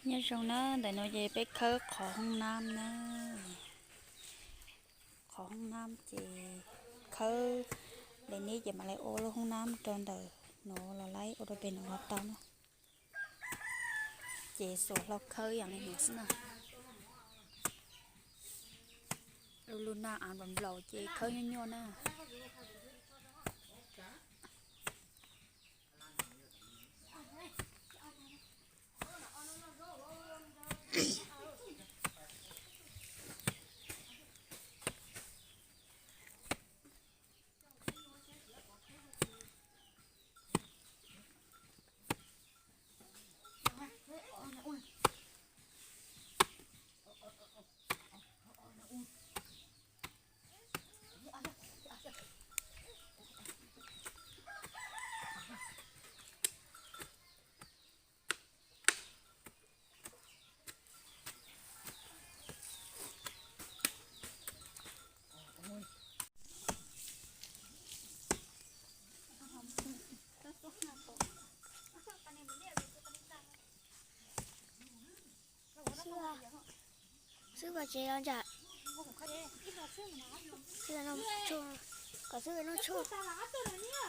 Nyob zoo na, ntawm no ces peb khawb qhov hoob nab na. Qhov hoob nab ces khawb li ne ces mam li ua lub hoob nab rau ntawm no los laib ua rau pem no los tau na. Ces xuas hlau khawb ib yam li no xwb na. Lub lub nab av nplaum nplaum ces khawb nyuaj nyuaj na. Xwb, xwb kom tsev los ntsam. Xwb no tshuaj, kom xwb no tshuaj.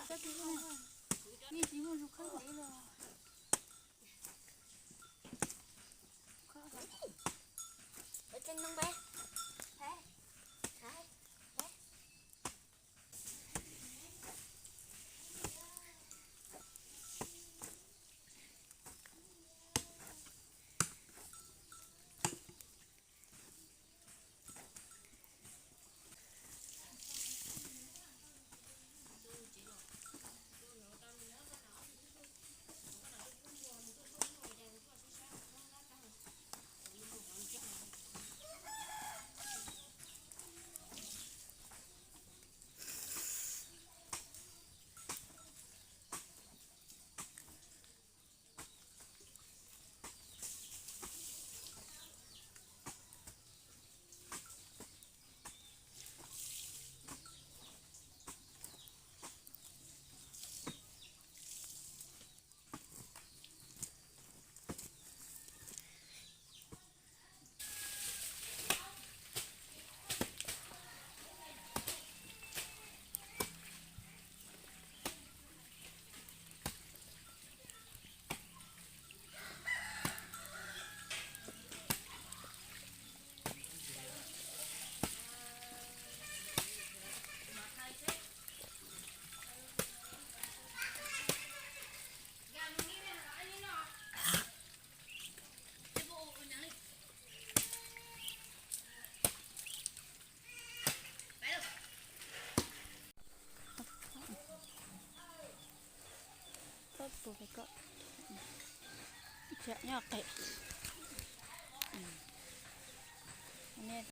Nyob qis.